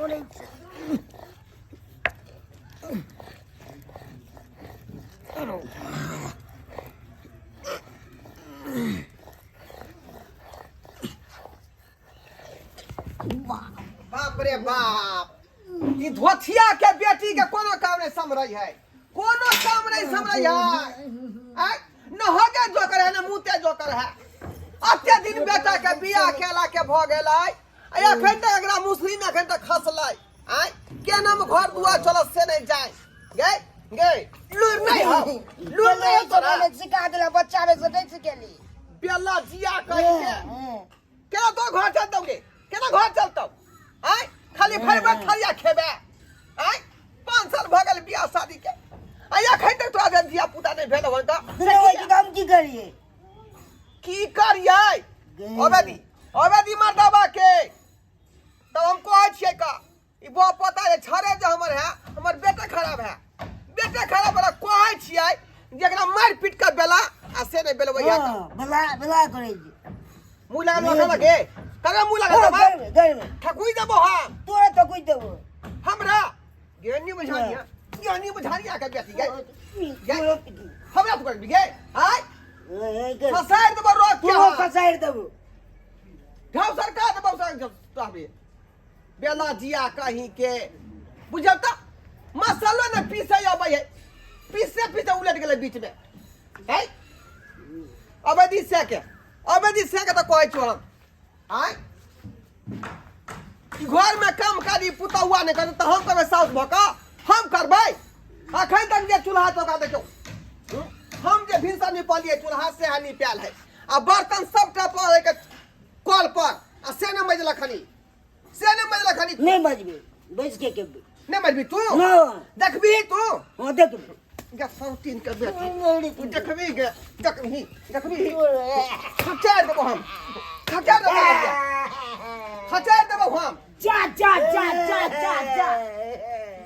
करै छै। बाप रे बाप, ई धोथिया के बेटी के कोनो काम नहीं समरै है, कोनो काम नहीं समरै है। आय न होगे जोकर है न मुते जोकर है। अते दिन बेटा के बियाह केला के भ गेलै, आ एखन तक एकरा मुस्लिम एखन तक खसलै। आय केना में घर दुआर चलत से नहीं जाए। गे गे लूर नहीं हो, लूर नहीं हो तोरा। मैंने सिखा देला बच्चा में से नहीं सिखेली। बेला जिया कहि के केना तो घर चलतौ गे, केना घर चलतौ? आय खाली भरि भरि थरिया खेबे। आय 5 साल भऽ गेल बियाह शादी के, आ एखन तक तोरा जे धिया पुता नहि भेल हन। तऽ रे ओइ हम की करिए? की करियै? अबे दी, अबे दी मर्दाबा के। तब हम कहै छियै का ई बो पता जे छड़े जे हमर है, हमर बेटा खराब है, बेटा खराब वाला कहै छियै जेकरा मारि पीट के बेला आ से नहि बेलबै। है हाँ, बेला बेला करै छी। मुँह लगल ओकरा लगे ककरा मुँह लगल? हाँ, देबा गरमे गरमे ठकुई देबो हम। तोरा ठकुई देबो। हमरा ज्ञानी बुझानिया, ज्ञानी बुझानिया के बेटी गे, हमरा तू करबी गे? आय फसारि देबो रोक के। तू फसारि देबो। ढाव सरकार देबो सर बेला जिया कहीं के बुझल तऽ मसालो ने पीसे अबै है, पीसे पीसे उलट गेलै बीच में है। अबै दी से के, अबै दी से के तऽ कहै छौ हम। आय ई घर में काम काज ई पुतहुआ नहि करतै तऽ हम करबै। साउस भऽ कऽ हम करबै। अखन तक जे चूल्हा चौका देखियौ, हम जे भिनसर निपलियै चूल्हा से निपायल है, आ बर्तन सबटा पर है के कल पर, आ से नहि मजलक हनी, से नहि मजलक हनी। नहीं मजबे बैस के केबे। नहि मजबी तू? नहीं। देखबी तू? हाँ, देखबी। गे सौतीन के बेटी, तू देखबी गे? देखबी, देखबी? खचार देबो हम, खचार देबो, खचार देबो हम। जा जा जा जा जा जा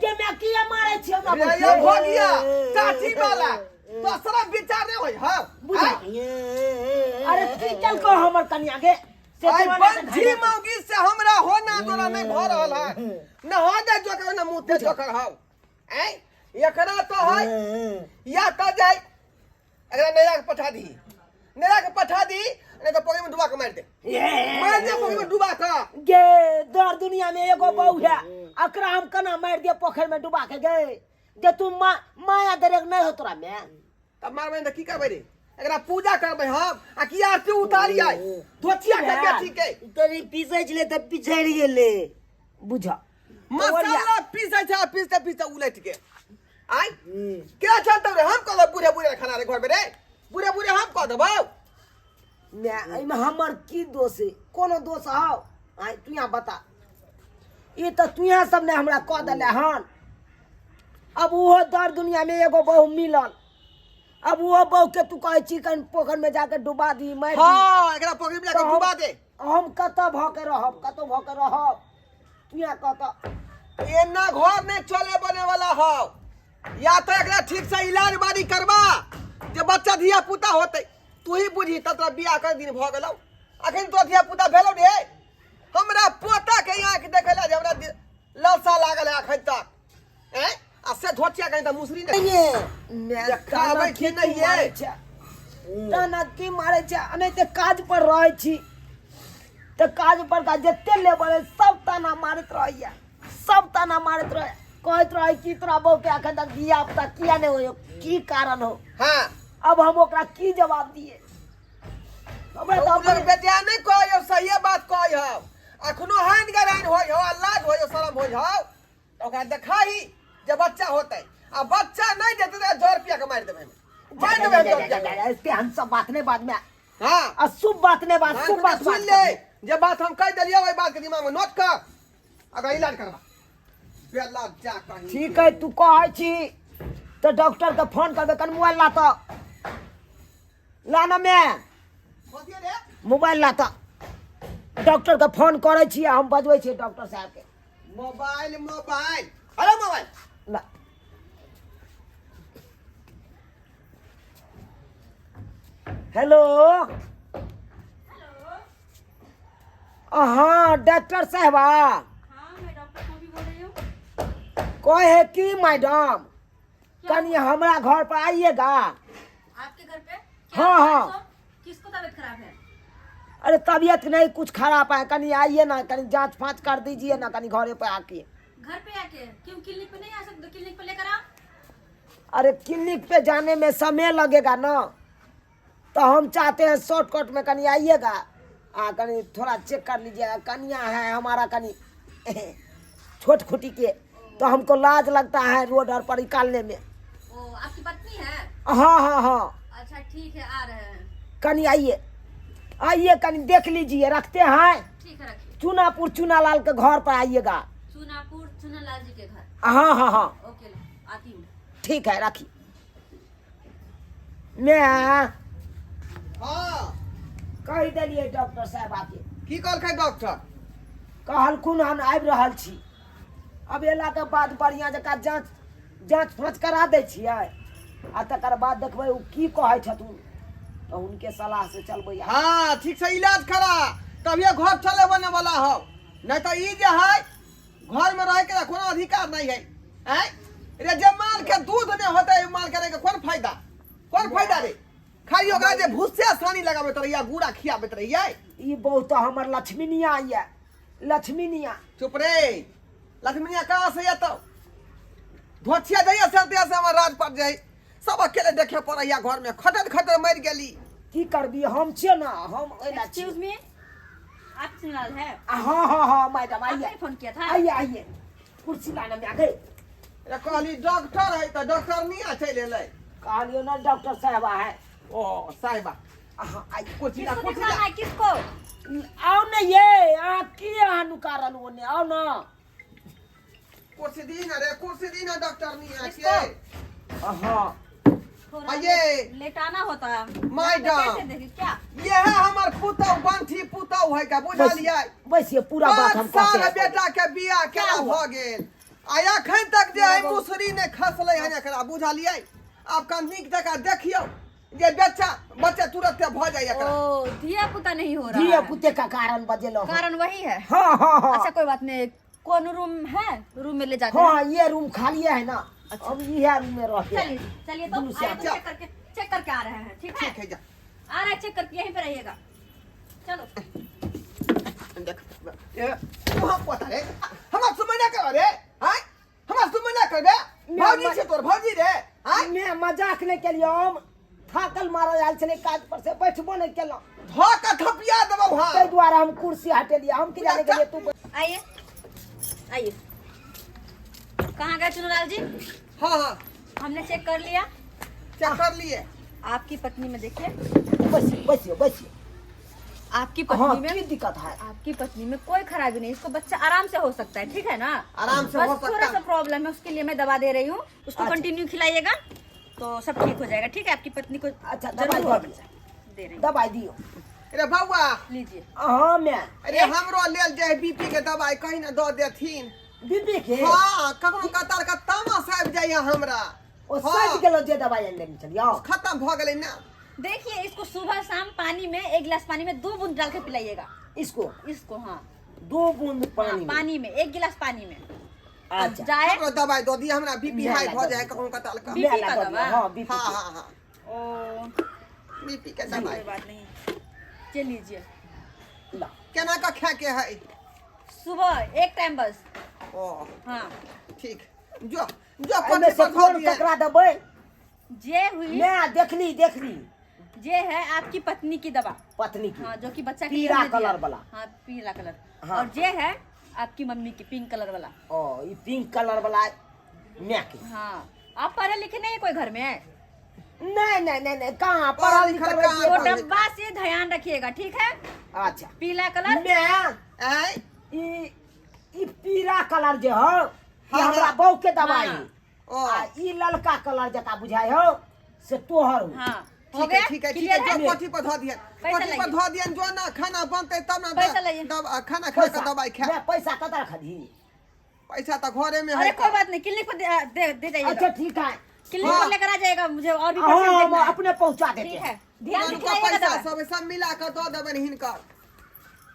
के मैं किया मारे छी हमरा? रे ये भऽ गया चाची वाला दोसरा विचार नहीं होई। हां। बुझा। अरे की चल को हमर कनिया के से आई तोरा नहि बंठी मौगी से हमरा हो ना तोरा नहीं भऽ रहल है, न हो दे जोकर न मुँह ते जोकर हौ। ऐ एकरा तो है या तो जाय एकरा नैया के पठा दी, नैया के पठा दी, नहीं तो पोखरि में डुबा के मारि दे, मारि दे पोखरि में डुबा के। गे दर दुनिया में एगो बहू है, अकरा हम केना मारि दिए पोखरि में डुबा के? गे गे तू मा माया दरेग नहीं हो तोरा में। तब मारबै तऽ की करबै रे? एकरा पूजा करबै हम आ की आरती उतारियै धोतिया के बेटी के? तनी पीसै छलै तऽ पिछड़ि गेलै। बुझ मसाला पीसै छै आ पीसते पीसते उलटि गेल। आइ के चलतौ रे? हम कहलौ बूढ़े बूढ़े खाना रे घर में रे बूढ़े बूढ़े, हम कह देबौ। ने एहिमे हमर की दोष है? कोनो दोष हौ? आइ तू यहाँ बता, ई तऽ तू सब ने हमरा कह देले हन। अब ओहो दर दुनिया में एगो बहू मिलल, अब ओहो बहू के तू कहै छी कन पोखर में जाके डुबा दी, मारि दी। हाँ, एकरा पोखरि में जाके तऽ हम- डुबा दे। हम कतऽ भऽ के रहब, कतऽ भऽ के रहब? तू यहाँ कतऽ एना घर नहीं चले बने वाला हौ। या तो एकरा ठीक से इलाज बारी करबा जे बच्चा धिया पुता होते। तू ही बुझी तब तोरा बियाह कर दिन भऽ गेलौ, अखन तो धिया पुता भेलौ रे। हमरा पोता के आँखि देखै ला जे हमरा लालसा लागल है अखन तक हैं, आ से धोतिया कहीं तऽ मुसरी नहीं देखाबै छी नहीं ये। ताना की मारै छै? आ नहि तऽ काज पर रहै छी तऽ काज पर का जते लेबर है सब ताना मारैत रहैया, सब ताना मारैत रहै, कहैत रहै कि तोरा बहू के अखन तक धिया पुता किया नहि होय, की कारण हो? हाँ। अब हम ओकरा की जवाब दिए? हमरा तऽ लोग अपने बेटिया नहीं कहै, सहिए बात कहै हौ। अखनो हानि गराइन होइ हौ आ लाज होइ हौ, शरम होइ हौ। ओकरा देखाही जे बच्चा होतै, आ बच्चा नहीं देतै तऽ जर पिया के मारि देबै हम, मारि देबै हम जर पिया के। ऐसे हम सब बात नहीं बाद में। हाँ। आ शुभ बात नहीं बात, हाँ, शुभ बात सुन बात ले, जे बात हम कह देलियै ओहि बात के दिमाग में नोट कर, अगर इलाज करबा बेला जा कहीं। ठीक है, तू कहै छी तऽ डॉक्टर के फोन करबै। कन मोबाइल ला तऽ ला ना, मैं बतिया रे। मोबाइल ला तऽ डॉक्टर के फोन करै छी, हम बजबै छी डॉक्टर साहब के। मोबाइल, मोबाइल, अरे मोबाइल ला। हेलो, हाँ डॉक्टर साहबा। हाँ, मैं डॉक्टर कॉफी कहे की मैडम कनी हमरा घर पर आइएगा। आपके घर पे? क्या हाँ, हुआ हाँ। सो? किसको तबीयत खराब है? अरे तबीयत नहीं कुछ खराब है, कनी आइए ना, कनी जांच फाँच कर दीजिए ना, कनी घरे पे आके। घर पे आके क्यों? क्लिनिक पे नहीं आ सकते? क्लिनिक पे लेकर आओ। अरे क्लिनिक पे जाने में समय लगेगा ना, तो हम चाहते हैं शॉर्टकट में कनी आइएगा, आ कनी थोड़ा चेक कर लीजिएगा। कनिया है हमारा कनी छोट खुटी के, तो हमको लाज लगता है रोड और पर निकालने में। ओ आपकी पत्नी है? हाँ हाँ हाँ। अच्छा ठीक है, आ रहे हैं। कनी आइए आइए, कनी देख लीजिए, रखते हैं। ठीक है, रखिए। चुनापुर चुनालाल के घर पर आइएगा। चुनापुर चुनालाल जी के घर? हाँ हाँ हाँ। ओके, आती हूँ। ठीक है, रखिए। मैं हाँ। कहि देलियै डॉक्टर साहब आके। की कहलकै डॉक्टर? कहलखुन हन आबि रहल छी। अब एलाके बाद बढ़िआँ जकाँ जाँच जाँच फाँच करा दै छियै, आ तकर बाद देखबै ओ की कहै छथुन, तऽ हुनके सलाह से चलबै। हाँ, ठीक से इलाज करा तभिए घर चले बने वाला हो, नहीं तो ई जे है घर में रह के कोनो अधिकार नहीं है। आय रे, जे माल के दूध नहीं होते उ माल के रह के कोन फायदा, कोन फायदा रे? खाली ओकरा जे भुस्से सानी लगाबैत रहिया, गुड़ा खियाबैत रहियै। ई बहुत हमर लक्ष्मीनिया ये, लक्ष्मीनिया। चुप रे, लक्ष्मीनिया कहाँ से एतौ? धोछिया जाइए सरदिया से हमर राज पर जाई, सब अकेले देखे पड़ैया घर में, खटत खटत मरि गेली। की करबी, हम छियै ना, हम ओहिना छी। एक्सक्यूज मी, आप चुनालाल है? हाँ हाँ हाँ मैडम, आइए। आपने फोन किया था? आइए आइए, कुर्सी लाने में आ गए। रे कहली डॉक्टर है तऽ डॉक्टर नहीं चलि एलै। कहलियो ना डॉक्टर साहब है। ओ साहिबा, हाँ आइए। कुर्सी ला, किसको कुर्सी ला। दिखाना है किसको? आओ ना ये, अहाँ की अहाँ नुका रहलहुँ ओने, आओ ना। कुर्सी दी ना रे, कुर्सी दी ना डॉक्टर नहीं किसको? के। हाँ। थोड़ा आइए। लेटाना होता है। मैडम। कैसे देखे क्या? ये है हमर पुतौ, बंठी पुतौ है का, बुझलियै? बैसिए, पूरा बात हम 5 साल कहते हैं। बेटा के बियाह केला भऽ गेल, आ एखन तक जे है मुसरी नहि खसलै हन एकरा, बुझलियै? आब कनि नीक जकाँ देखियौ जे बच्चा बच्चा तुरंते भऽ जाइ एकरा। ओ धिया पुता नहीं हो रहा धिया है। पुते का कारण बजेलो हन। कारण वही है। हाँ हाँ हाँ। अच्छा कोई बात नहीं, कौन रूम है? रूम में ले जाते हैं। हाँ, ये रूम खाली है ना, अब ये रूम में रहते हैं। चलिए चलिए, तो दुनू से आए तो अच्छा। चेक करके आ रहे हैं, ठीक है? ठीक है, जा। आ रहा है चेक करके, यहीं पे रहिएगा। चलो। देख ए, तू हम पता रे, हमरा सुमन ना कर रे, आय हमरा सुमन ना कर रे, भौजी छै तोर, भौजी रे, आय। मैं मजाक नहीं केलियो, हम थाकल मारल आयल छलै काज पर से, बैठबो नहीं केलहुँ। धऽ के थपिया देबौ। हाँ, ताहि दुआरे हम कुर्सी हटेलियै, हम की जाने गेलियै तू। आइए आइए, कहाँ गए चुनूलाल जी? हाँ हाँ। हमने चेक कर लिया। चेक कर लिए। आपकी पत्नी में देखिए। बैसिए बैसिए बैसिए। आपकी हाँ, पत्नी में की दिक्कत है? आपकी पत्नी में कोई खराबी नहीं, इसको बच्चा आराम से हो सकता है, ठीक है ना? आराम से बस हो सकता थोड़ा है। सा प्रॉब्लम है, उसके लिए मैं दवा दे रही हूँ, उसको अच्छा। कंटिन्यू खिलाइएगा तो सब ठीक हो जाएगा, ठीक है? आपकी पत्नी को अच्छा, जरूर दवाई होगा दे बच्चा, दे रही हूँ। दवाई दियो। रे बौआ। लीजिए। हाँ मैं अरे हमरो लेल जे बीपी के दवाई कहीं ना दऽ देथिन। बीपी के? हाँ, कखनो कतार के तामस आबि जाइए हमरा। ओ हाँ। सटि गेलो जे दवाई आनि लेने छलियै। खत्म भऽ गेलै ना। देखिए, इसको सुबह शाम पानी में एक गिलास पानी में 2 बूंद डाल के पिलाइएगा। इसको? इसको, हाँ। 2 बूंद पानी हाँ, में? पानी में, 1 गिलास पानी में। अच्छा। जाए। हमरो दवाई दऽ दिअ, हमरा बीपी मेला हाई भऽ दऽ जाइ दिअ। कखनो कतार के। बीपी मेला का दऽ दियौ, दवा? हाँ, बीपी हाँ के। हाँ हाँ। ओ बीपी के कोई दवाई। बात नहीं, चल लीजिए। ला। केना कऽ खाय के है? सुबह एक टाइम बस। ओ। हाँ। ठीक, जो जो एहिमे कोठी से पर धऽ कोन दिअ। ककरा देबै? जे हुई मैं देखली देखली। जे है आपकी पत्नी की दवा। पत्नी की। हाँ, जो कि बच्चा के लिए पीला हमने दिया। कलर वाला। हाँ, पीला कलर। हाँ। और जे है आपकी मम्मी की पिंक कलर वाला। ओ ई पिंक कलर वाला मैं के। हाँ, आप पढ़े लिखे नहीं है कोई घर में? नहीं नहीं नहीं नहीं, कहाँ पढ़ल पढ़ल लिखल लिखल कहाँ? तो पढ़ल लिखल। डब्बा से ध्यान रखिएगा, ठीक है? अच्छा। पीला कलर। मैं आँय ई ई पीला कलर जे हो ई हाँ, हमरा हाँ। बहू के दवाई। हाँ। ओ। आ ई ललका कलर जका बुझाय हो से तोहर हो। हाँ, हो ठीक है। गया। ठीक है, ठीक क्लियर है। है। जो कोठी पर धऽ दिहन, पैसा कोठी पर लाइए। धऽ दिहन, जो ना खाना बनतै तब ना पैसा लाइए। खाना खा कऽ दवाई खा। मैं पैसा कतऽ रखली? पैसा तऽ घरे में अरे है। कोई बात नहीं, क्लिनिक पर दे, दे, दे जाइएगा। अच्छा ठीक है। क्लिनिक हाँ। पर लेकर आ जाएगा मुझे और भी हाँ, पेशेंट हम देखना है। अपने पहुंचा देते ठीक हैं। है, ध्यान से पुरनका खिलाइएगा पैसा दवा। सब सब मिला कऽ दऽ देबनि हिनकर।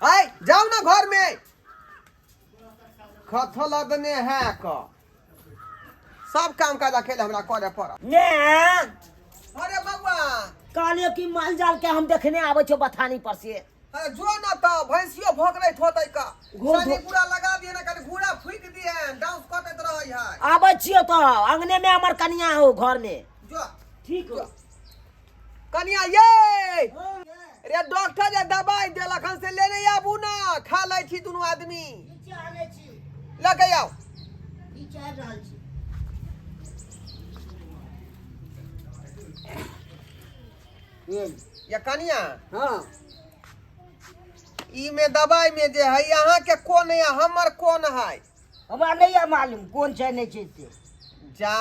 आय जाउ ना घर में, खथल दने है क। सब काम काज अकेले हमरा करे पड़त। ने अरे बबुआ, कहलियो कि माल जाल के हम देखने आबै छौ बथानी पर से। अरे जो ना तो भैंसियो भोकरैत होतै का। घोर सनी पूरा लगा दिए ना, कनि घूरा फूकि दिए, डांस कटैत रहै है। आबै छियो तो अंगने में हमर कनिया हो घर में। जो ठीक हो। कनिया ये रे, डॉक्टर जे दवाई देलक हन से लेने आबू ना, खा लै छी दुनू आदमी। लऽ के आउ। ये कनिया, हाँ, ई में दवाई में जे है अहाँ के कोन है, हमर कोन है? हमरा नहीं है मालूम कोन छै नहीं छै से। जा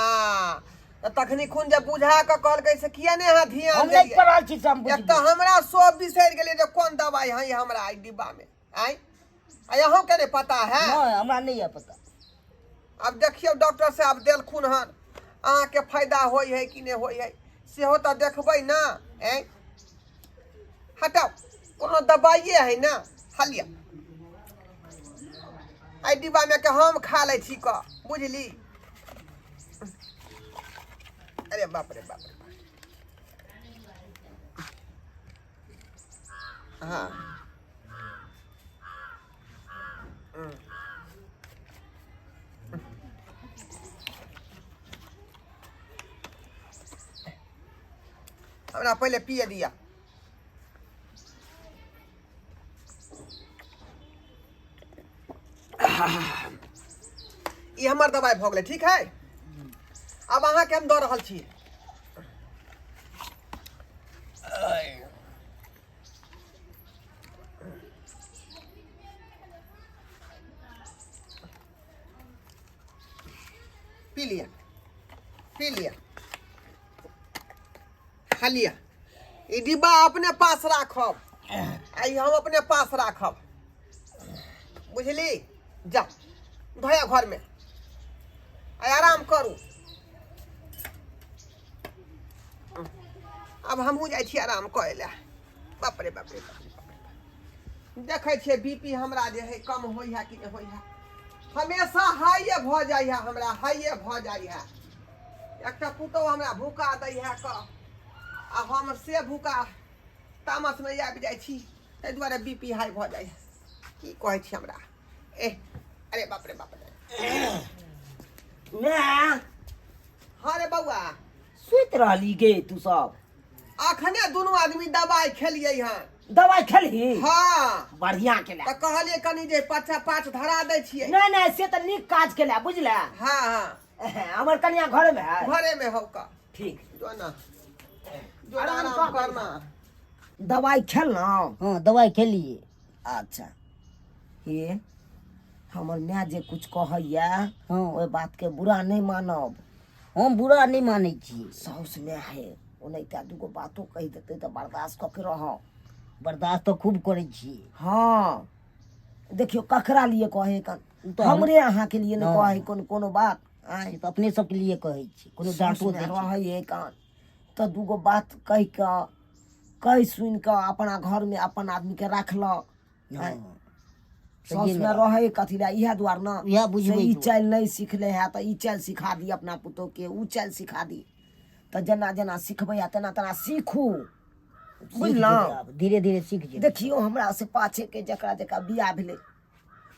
तऽ तखनी खुन जे बुझा कऽ कहलकै से किया ने अहाँ ध्यान हम नहीं देलियै? पढ़ल छी से हम एक तऽ हमरा सब बिसरि गेलियै जे कोन दवाई है हमरा एहि डिब्बा में। आँय, आ अहूँ के नहि पता है? नहीं, हमरा नहीं है पता। आब देखियौ डॉक्टर साहब देलखुन हन, अहाँके फायदा होइ है कि नहि होइ है सेहो तऽ देखबै ने। आँय, हटाउ, कोनो दबाइए है ना। हलिया एहि डिब्बामे के हम खा लै छी कऽ, बुझली? अरे बाप रे बाप रे। हाँ, हमरा पहिले पिए दिया। ई हमर दबाइ भऽ गेलै, ठीक है? आब अहाँके हम दऽ रहल छी। पी लिअ, पी लिअ, खा लिअ। ई डिब्बा अपने पास राखब आ ई हम अपने पास राखब, बुझली? जा धोया घरमे आ आराम करू। आब हमहूँ जाइ छी आराम करै लए। बाप रे बाप रे बाप रे बाप रे। देखै छियै बी पी हमरा जे है कम होइ है कि नहि होइ है। हमेशा हाइए भऽ जाइ है हमरा, हाइए भऽ जाइ है। एकटा पुतहु हमरा भूका दै है कऽ आ हम से भूका तामसमे आबि जाइ छी, ताहि दुआरे बी पी हाई भऽ जाइ है। की कहै छी हमरा? एह, अरे बाप रे बाप रे। ने हाँ रे बौआ, सुति रहली गे तू सब? अखने दुनू आदमी दवाई खेलियै हन। दवाई खेलही? हाँ। बढ़िया केला। तऽ कहलियै कनि जे पाछा पाँच धरा दै छियै। नहीं नहीं, से तऽ नीक काज केला, बुझला? हाँ हाँ। हमर कनिया घर में है? घरे में हौ का। ठीक। जो ना जो ना, आराम आराम कर। करना। दवाई खेलना? हाँ, दवाई खेलिए। अच्छा, हे हमर माय जे कुछ कहैया, हाँ, ओहि बात के बुरा नहीं मानब। हम बुरा नहीं मानै छी। साउस माय है, ओनाहिते दूगो बातो कहि देतै तऽ बर्दाश्त कऽ के रहब। बर्दाश्त तऽ खूब करै छी। हाँ, देखियौ ककरा लिए कहै कन? तऽ हमरे अहाँके लिए ने। हाँ। कहै कोन कोनो बात आँय? से तऽ अपने सबके लिए कहै छी, कोनो डाँटो दै छै। रहै कान तऽ दूगो बात कहि कऽ, कहि सुनि कऽ अपना घरमे अपन आदमीके राखलक। हाँ, साउस मे रहै कथी लए? इएह दुआरे ने। इएह बुझबै। से ई तू। चालि नहि सिखले है तऽ ई चालि सिखा दी अपना पुतोहके, ओ चालि सिखा दी, तऽ जेना जेना सिखबै है तेना तेना सीखू, सीख बुझलहुँ? जेबै आब, धीरे धीरे सीख जेबै। देखियौ, हमरा से पाछे के जकरा जकरा बियाह भेलै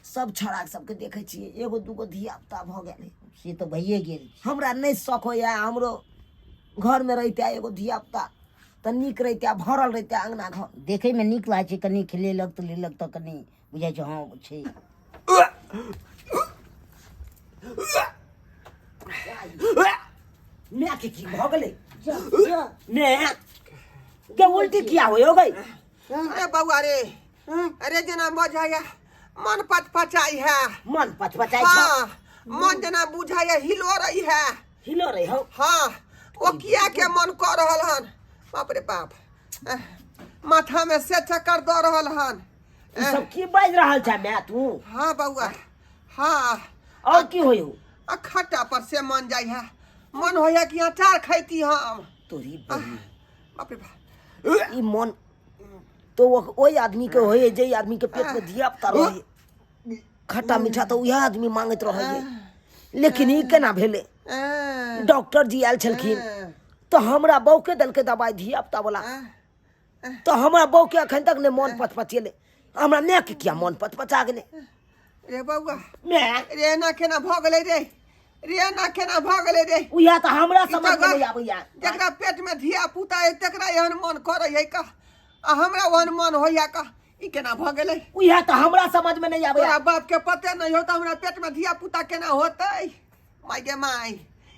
सब छौड़ा सबके देखै छियै, एगो दूगो धिया पुता भऽ गेलै। से तऽ भइए गेल छै। हमरा नहि शौक होइए। हमरो घरमे रहिते एगो धिया पुता तऽ नीक रहिते, भरल रहिते अङ्गना घर। देखैमे नीक लागै छै, कनि खेलेलक तऽ लेलक तऽ कनि बुझाइ छै, हँ छै। मायके की भऽ गेलै? माय के उल्टी किया होय हो गई? अरे बौआ रे, अरे जेना बुझाइया मन पचपचाई है। मन पचपचाइ छौ? हाँ, मन जेना बुझाइया हिलो रही है। हिलो रही हो? हाँ, ओ किया के मन कऽ रहल हन। बाप रे बाप, माथा में से चक्कर दऽ रहल हन। ई सब की बाजि रहल छै माय तू? हाँ बौआ, हाँ। और की होय हो? आ खट्टा पर से मन जाइ है, मन होइया कि अचार खैती हम। तोरी बहिन। बाप रे बाप। ई मन तो ओहि आदमी के होय जे आदमी के पेट में धिया पुता रहे। खट्टा मीठा तऽ उएह आदमी मांगैत रहै। लेकिन ई केना भेलै? आँ, डॉक्टर जी आयल छलखिन आँ, तऽ हमरा बौके देलकै दबाइ धिया पुता वाला। आँ, तऽ हमरा बौके अखन तक नहि मोन पचपचेलै, हमरा मायके किया मोन पचपचा गेलै? रे बौआ। माय। रे एना केना भऽ गेलै रे? रे एना केना भऽ गेलै रे? उएह तऽ हमरा ई समझ तऽ नहि आबैया। जकरा पेट में धिया पुता है तकरा एहन मन करै है का, आ हमरा ओहन मन होइया का? ई केना भऽ गेलै? उएह तऽ हमरा समझ में नहीं आबैया। तोरा बाप के पते नहीं हो तऽ हमरा पेट में धिया पुता केना होतै? माय गे my.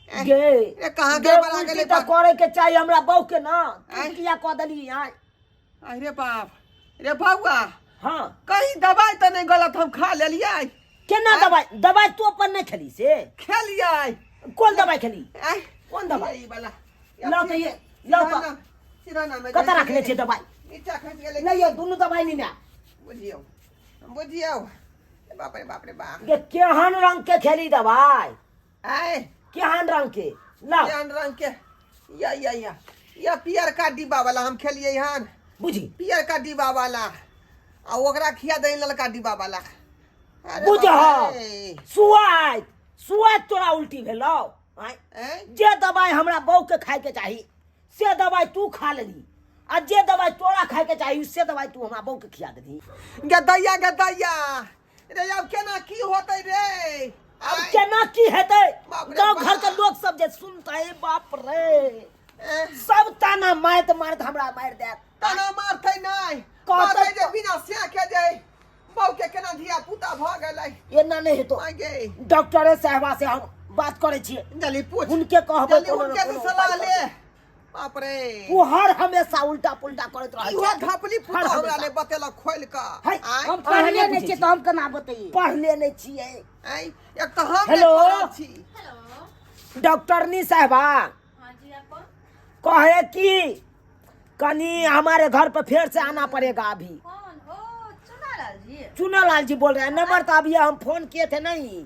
एह, गे रे कहाँ गे गड़बड़ा उल्टी गेलै तऽ बाप? करे के चाही हमरा बहू के ना, तू आँय? किया कऽ देली? आँय? अरे बाप रे बौआ। हाँ। कहीं दवाई तऽ नहीं गलत हम खा लेलियै? केना दवाई? दवाई तू अपन नहीं खेली से? खेलियै। कोन दवाई खेली? आँय? कोन दवाई? ई वाला। लाउ तऽ ये, लाउ तऽ। सिरहाना में कतऽ राखने छियै दवाई? नीचा खसि गेलै। नहीं यौ, दुनू दवाई नहीं ना। बुझियौ बुझियौ, बाप रे बाप रे बाप। गे केहन रंग के खेली दवाई? आय? केहन रंग के? लाउ। केहन रंग के? या या या या पियरका डिब्बा वाला हम खेलियै हन। बुझी। पियरका डिब्बा वाला आ ओकरा खिया दही ललका डिब्बा वाला। अरे बुझ। बाप रे। सुआइत सुआइत तोरा उल्टी भेलौ? आँय? आँय? जे दवाई हमरा बहू के खाय के चाही से दवाई तू खा लेली, आ जे दवाई तोरा खाय के चाही से दवाई तू हमरा बहू के खिया देली। गदैया गदैया रे, अब केना की होतै रे? अब आँय? केना की हेतै? बाप रे गाँव घर के बाप। लोग सब जे सुनतै, बाप रे, एह, सब ताना मारत मारत हमरा मारि देत। ताना मारतै नहि, कहतै कहतै जे बिना स्या के जे बहू के केना धिया पुता भऽ गेलै। एना नहि हेतौ। माय गे। डॉक्टरे साहबा से हम बात करै छियै। जल्दी पूछ। हुनके कहबै। जल्दी कोनो न हुनके से कोनो सलाह उपाय ले। करतै। बाप रे। ओ हर हमेशा उल्टा पुल्टा करैत रहै इहो छै। धपली हर पुता हमरा हमेशा। नहि बतेलक खोलि कऽ। है, आँय? हम अहाँ पढ़ले नहि नहि बुझै छियै छियै। तऽ हम केना बतैयै? पढ़ले नहि छियै। आँय, एक तऽ हम नहि हेलो। पढ़ल छी। हेलो। डॉक्टरनी साहबा। हाँ जी, आप कौन? कहे कि कनी हमारे घर पर फिर से आना पड़ेगा अभी। कौन? ओ चुनालाल जी। चुनालाल जी बोल रहे हैं। नंबर तो अभी हम फोन किए थे नहीं।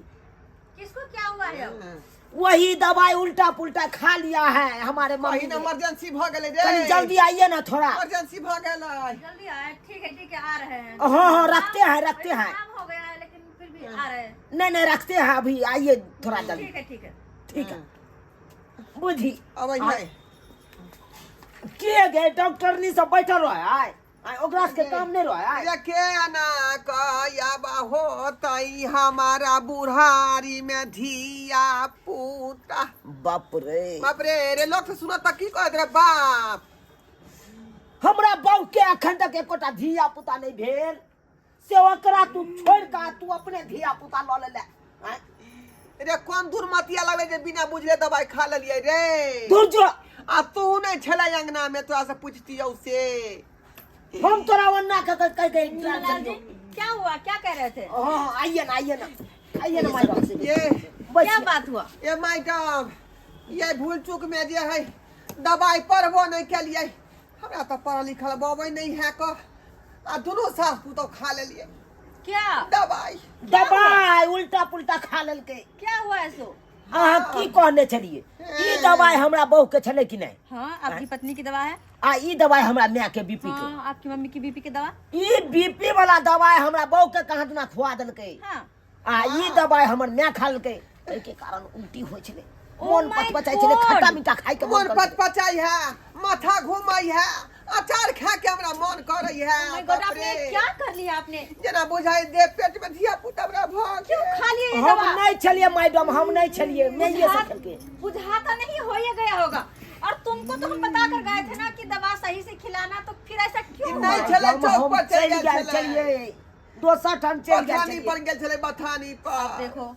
किसको क्या हुआ है अब? वही दवाई उल्टा पुल्टा खा लिया है हमारे मम्मी कहीं ने। इमरजेंसी भऽ गेलै रे। कनी जल्दी आइए ना थोड़ा। इमरजेंसी भऽ गेलै। जल्दी आए, ठीक है ठीक है, आ रहे हैं। हाँ हाँ, रखते हैं रखते हैं। काम हो गया है लेकिन फिर भी आ रहे हैं। नहीं नहीं, रखते हैं अभी, आइए थोड़ा जल्दी। ठीक है ठीक है। ठीक है। बुझी। अबै नहि। के गे डॉक्टरनी सब बैठल रहे? आय आय, ओकरा सबके काम नहीं रहे? आय। रे केना कयब होतै हमारा बुढ़ारी में धिया पुता? बाप रे। बाप रे रे, लोक से सुनत तऽ की कहत रे बाप? हमरा बहू के अखन तक एकोटा धिया पुता नहीं भेल, से ओकरा तू छोड़ के तू अपने धिया पुता लऽ लेले? आँय? रे कोन दुर्मतिया लगलै जे बिना बुझले दवाई खा लेलियै रे? दूर जो। आ तू नहि छलै अंगना में, तोरा से पूछतियौ से। हम तोरा ओन्ना के कह कह के चुनालाल जी, क्या हुआ? क्या कह रहे थे? हाँ हाँ, आइए ना आइए ना आइए ना माय बाप। ये क्या बात हुआ? ये मैडम, ये भूल चूक में जे है दवाई पढ़बो नहीं केलियै, हमरा तऽ पढ़ल लिखल बबै नहीं है क, आ दुनू सास पुतोह खा लेलियै। क्या? दवाई। दवाई उल्टा पुल्टा खा लेलकै। क्या हुआ ऐसो? अहाँ की कहने छलियै? ई दवाई हमरा बहू के छलै कि नहि? हाँ, आपकी पत्नी की दवा है। आ ई दवाई हमरा माय के बीपी के। हाँ, आपकी मम्मी की बीपी की दवा। ई बीपी वाला दवाई हमरा बहू के कहाँ दुना खुआ देलकै। हाँ। आ ई दवाई हमर माय खा लेलकै, एहिके कारण उल्टी होइ छलै, Oh मोन my पचपचाइ छलै, God! खट्टा मीठा खाय के मन मन करै छलै। पचपचाइ है, माथा घुमै है, अचार खा के हमरा मन करै है। Oh my God, बाप आपने रे। क्या कर लिया आपने? जेना बुझाइ दे पेट में धिया पुता हमरा भऽ क्यों गेल। खा लिए ये हम दवा? नहि छलियै मैडम, हम नहि छलियै, माइए सब खेलकै। बुझाता नहीं, हो ही गया होगा। और तुमको तो हम बता कर गए थे ना कि दवा सही से खिलाना, तो फिर ऐसा क्यों नहीं हुआ? छलै, हम चौक पर चलि चलि गेल गेल छलै। छलियै, दोसर ठाम चलि गेल बथानी छलियै। पर गेल छलै, बथानी पर। देखो,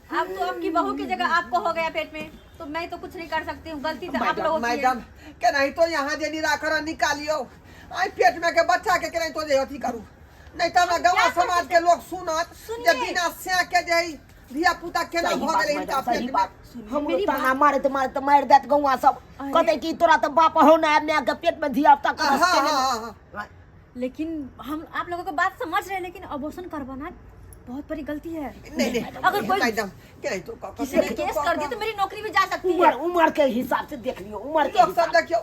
अब तो आपकी बहू की जगह आपको हो गया पेट में, तो मैं तो कुछ नहीं कर सकती हूँ, गलती तो आप लोगों की है। मैडम, केनाहितो यहाँ जे निराकरण निकालियौ आई पेट में के बच्चा के, केनाहितो जे अथी करू, नहीं तऽ हमरा गाँव कर समाज के लोग सुनत जे सुनिए। बिना स्या के जे है धिया पुता केना सही भऽ बात गेलै हिनका मैडम, सही पेट में। बात। हमरो मेरी ताना मारैत मारैत मारि देत गौआ सब। अरे। कहतै कि तोरा तऽ बाप हो ना, माय के पेट में धिया पुता हाँ, कहाँ से हाँ, हाँ, हाँ। लेकिन हम आप लोगों को बात समझ रहे हैं, लेकिन अबॉर्शन करवाना बहुत बड़ी गलती है। नहीं नहीं, अगर कोई मैडम, केनाहितो कऽ कऽ, किसी ने केनाहितो केस कऽ कर दिया कऽ। तो मेरी नौकरी भी जा सकती उमर है। उमर के हिसाब से देख लियौ, उमर के लोक सब हिसाब। देखियौ।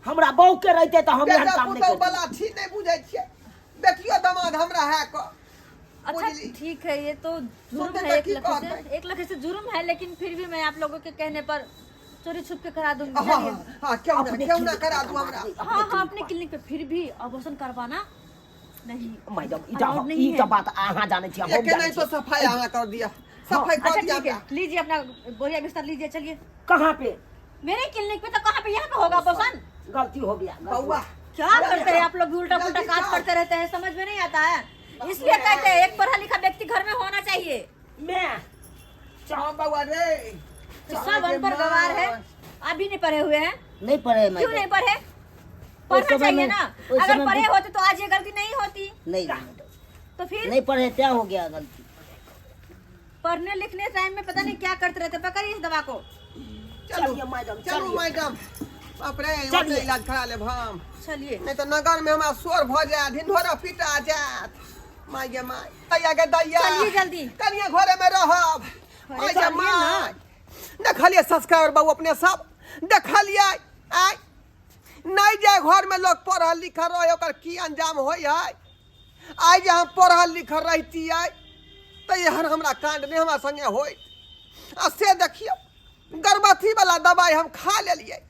हमरा बहू के रहिते तऽ हम एहन बेटा काम नहि पुतहु करतियै। बला छी नहि बुझै छियै, बेटियो दमाद हमरा है कऽ। अच्छा बुझली ठीक है, ये तो जुर्म सुनते है तो एक की लखे कहते? से, एक लखे से जुर्म है, लेकिन फिर भी मैं आप लोगों के कहने पर चोरी छुप के करा दूंगी। हाँ चलिए। हाँ हाँ, क्यों ना अपने क्यों ना क्लिनिक करा पर दू हमरा। करवा हाँ हाँ, अपने क्लिनिक पे फिर भी अबॉर्शन करवाना नहीं मैडम ई अलाउड तऽ नहीं ई है। तऽ बात अहाँ जानै छी हम एके जानै नहीं छी तो सफाई हमरा कर दिया, सफाई कर अच्छा दिया ठीक है, हमरा। लीजिए अपना बोरिया बिस्तर लीजिए, चलिए। कहाँ पे? मेरे क्लिनिक पे। तो कहाँ पे, यहाँ पे होगा अबॉर्शन? गलती हो गया, गलती हो बउआ क्या करते हैं आप लोग भी, उल्टा पुल्टा जल्दी काज जाओ। करते रहते हैं, समझ में नहीं आता है। इसलिए कहते हैं एक पढ़ा लिखा व्यक्ति घर में होना चाहिए। मैं हाँ बउआ रे, तो सब अनपढ़ गवार है, आप भी नहीं पढ़े हुए हैं। नहीं पढ़े क्यों नहीं मैडम। पढ़े? पढ़ना समय चाहिए में- ना। उस अगर समय पढ़े में- होते तो आज ये गलती नहीं होती। नहीं मैडम, तो फिर नहीं पढ़े क्या हो गया गलती। पढ़ने लिखने टाइम में पता नहीं क्या करते रहते। पकड़िए इस दवा को। चलू चलिए मैडम, चलू चलिए। मैडम, बाप रे, चलिए। ओतै इलाज करा लेब हम। चलिए। नहीं तऽ नगर में हमरा शोर भऽ जायत, ढिंढोरा पिटा जायत। माय गे माय, दैया गे दैया। चलिए जल्दी। कनिया घरे में रहब। माय गे चलिए ना। माय, देखलिए सब्सक्राइबर बाबू अपने सब देखलिए आय नहीं जाए घर में लोग पढ़ल लिखल रहे ओकर की अंजाम होइ है। आइ जे हम पढ़ल लिखल रहती आइ तऽ एहन हमरा कांड नहि हमरा संगे होइत। आ से देखियौ गर्भवती वाला दवाई हम खा लेलियै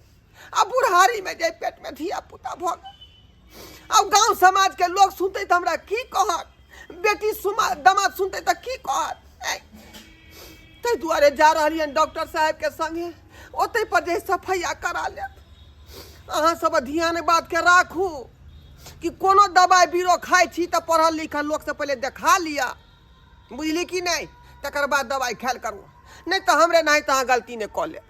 आ बुढ़ारी में जे पेट में धिया पुता भऽ गेल। आब गाँव समाज के लोग सुनतै तऽ हमरा की कहत, बेटी सुमा दमाद सुनतै तऽ की कहत। ताहि दुआरे जा रहलियनि डॉक्टर साहेब के संगे, ओतै पर जे सफैया करा लेब। अहाँ सब ध्यान बात के राखू कि कोनो दवाई बीरो खाइ छी तऽ पढ़ल लिखल लोकसँ पहिले देखा लिअ, बुझली कि नहि, तकर बाद दवाई खायल करू, नहि तऽ हमरे नहि तऽ अहाँ गलती नहि कऽ लेब।